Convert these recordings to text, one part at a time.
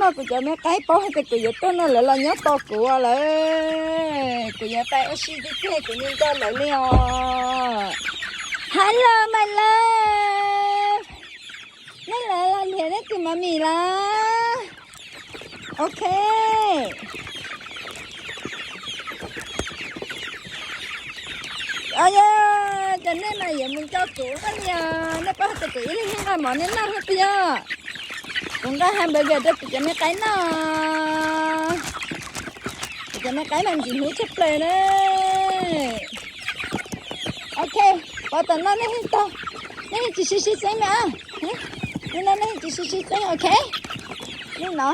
Kuv cov me qaib paub hais tias kuv yuav tuaj no lawv los nyob tos kuv lawm. Kuv yuav pais ua si tiag tiag, kuv nco nco lawv li os. Hello my love. Nej lawv los nrhiav nej tus Mommy lawm. Ok. Os, yog cov nej mas yuav mus nco kuv koj li os. Nej paub hais tias kuv ib leeg nqa mov nej noj thiab puas yog? Kuv nqa hamburger rau kuv cov me qaib noj. Kuv cov me qaib mas ntxim hlub tshaj plaws na. Ok, pov tom no nej yeej tau, nej yeej tsis sib sib txeeb na. Li no nej yeej tsis sib sib txeeb, ok. Li no,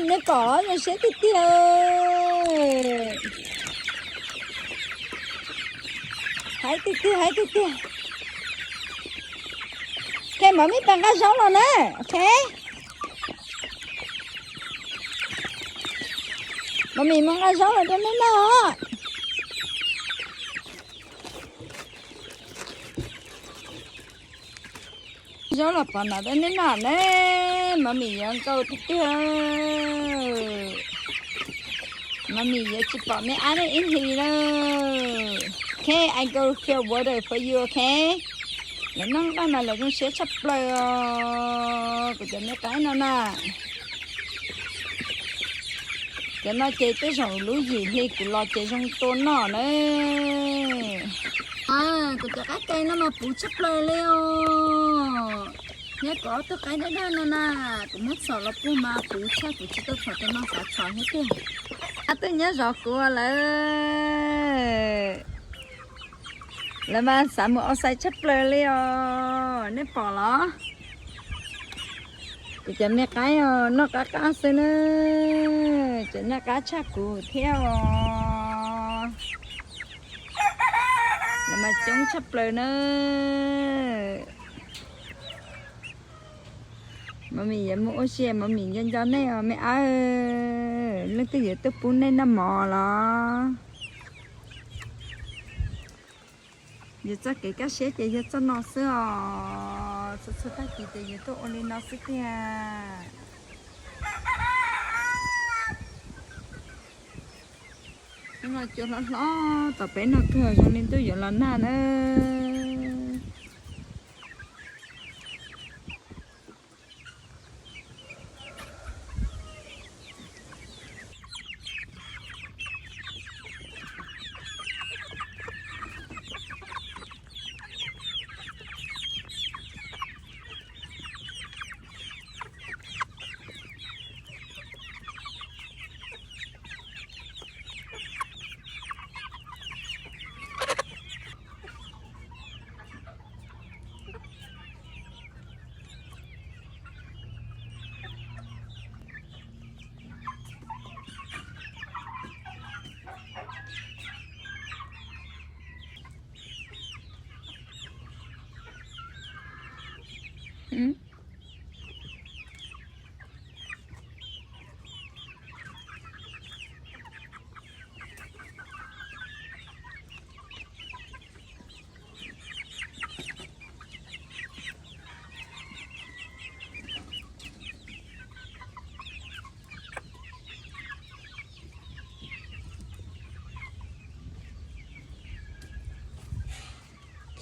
nws kom zoo siab tiag tiag. Hais tiag tiag, hais tiag tiag. Ok, Mommy pais nqa zaub los na, ok. Mommy mus nqa zaub los rau nej noj. Zaub los pov no rau nej noj ne. Mommy yuav nkaus tiag tiag. Mommy yuav tsis pom me ab nej ib hlis lawm. Ok, I go fill water for you, ok. Lawv noj nqaij mas lawv zoo siab tshaj plaws os, kuv cov me qaib no na. Cov no ces tej zaum lub yim hli kuv los ces zoo tua noj na. Kuv cov qaib kais no mas puv tshaj plaws li os. Nyob kuv ob tug qaib daj daj no na, kuv muab txhom los puag mas puv tshaj, kuv tsis tau txhom tus no xav txhom thiab tiag. Ob tug nyob zov kuv lawm. Lawv mas xav mus outside tshaj plaws li os, nej pom los? Kuv cov me qaib os, noj qab qab xwb na, tseem noj qab tshaj kuv thiab os. Lawv mas coob tshaj plaws na. Mommy yuav mus ua si, Mommy nco nco nej os me ab. Leej twg yuav tuaj pub nej noj mov los? Yus txoj kev kaj siab ces yog txoj no xwb os. Txhua txhua tag kis ces yus tuaj ua li no xwb tiag. Hnub no cua hlob hlob tom peb no kawg, zoo li ntuj yuav los nag na.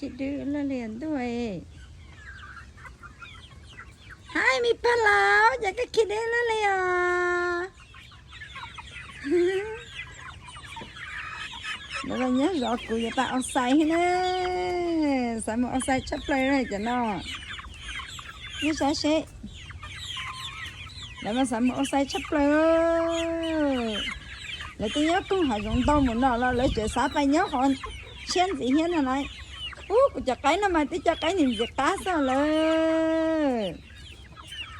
Khib dwb laj lias ntuj. Hais me pog laus, cas koj khib dwb laj lias os? Lawv los nyob zov kuv yuav pais outside thiab na. Xav mus outside tshaj plaws cov no. Nej saib seb. Lawv mas xav mus outside tshaj plaws. Lawv twb nyob koog hav zoov ntau mus no los lawv tseem xav pais nyob qhov tshiab ntxiv thiab no na. Ub, kuv cov qaib no mas twb cov qaib ntxim ntxim qab xwb lawm.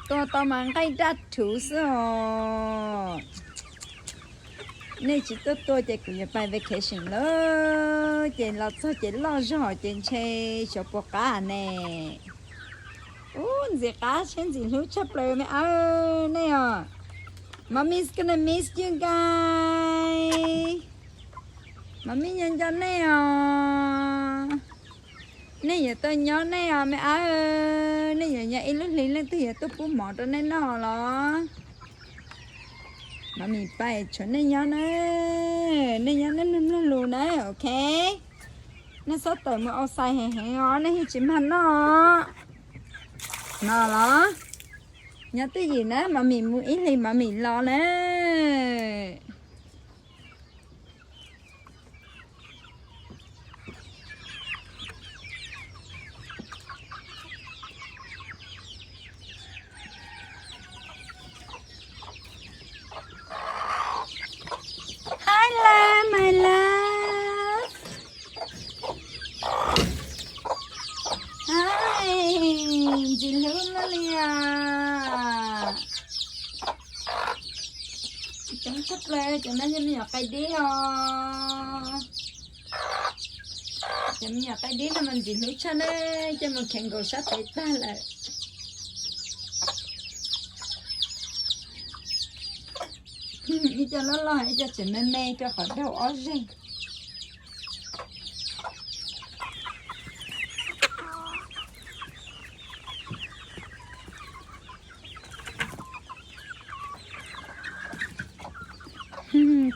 Tua tau mas nqaij daj rhuv xwb os. Nej tsis tuaj tua ces kuv yuav pais vacation lawm, ces los txog ces loj zog ces ntshe xyov puas qab ne. Ub, ntxim qab thiab ntxim hlub tshaj plaws me ab nej os. Mommy's gonna miss you guys. Mommy nco nco nej os. Nej yuav tuaj nyob nej os me ab. Yog nyob ib lub hli leej twg yuav tuaj pub mov rau nej noj los? Mami pais tshuav nej nyob na, nej nyob nej mloog mloog lus na, ok. Nej txhob tawm mus outside heev heev os, nej yeej tsis mag noj no los. Nyob twj ywm na, Mami mus ib hlis Mami los na. Hi love, my love. Hi, ntxim hlub luaj li os. Coob tshaj plaws, cov no yog me nyuam qaib dib os. Cov me nyuam qaib dib no mas ntxim hlub tshaj na, coj mus kheev nkaus sab pem tag lawm. Ib co loj loj, ib co tseem me me rau qhov daug ob zeg.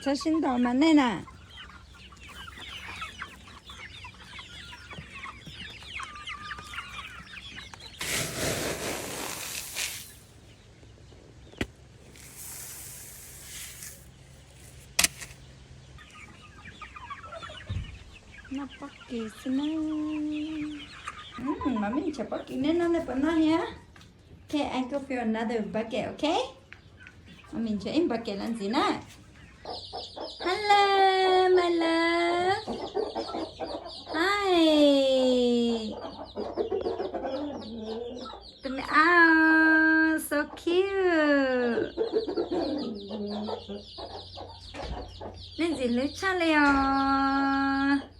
Txhob sib ntaus mas nej na. Noj pob kws xwb na. Mami nrhiav pob kws nej noj, nej puas noj thiab? Okay, I go for another bucket, okay? Mami nrhiav ib bucket los ntxiv na. Hello, my love. Hi. Tus me ab, so cute. Nej ntxim hlub tshaj li os.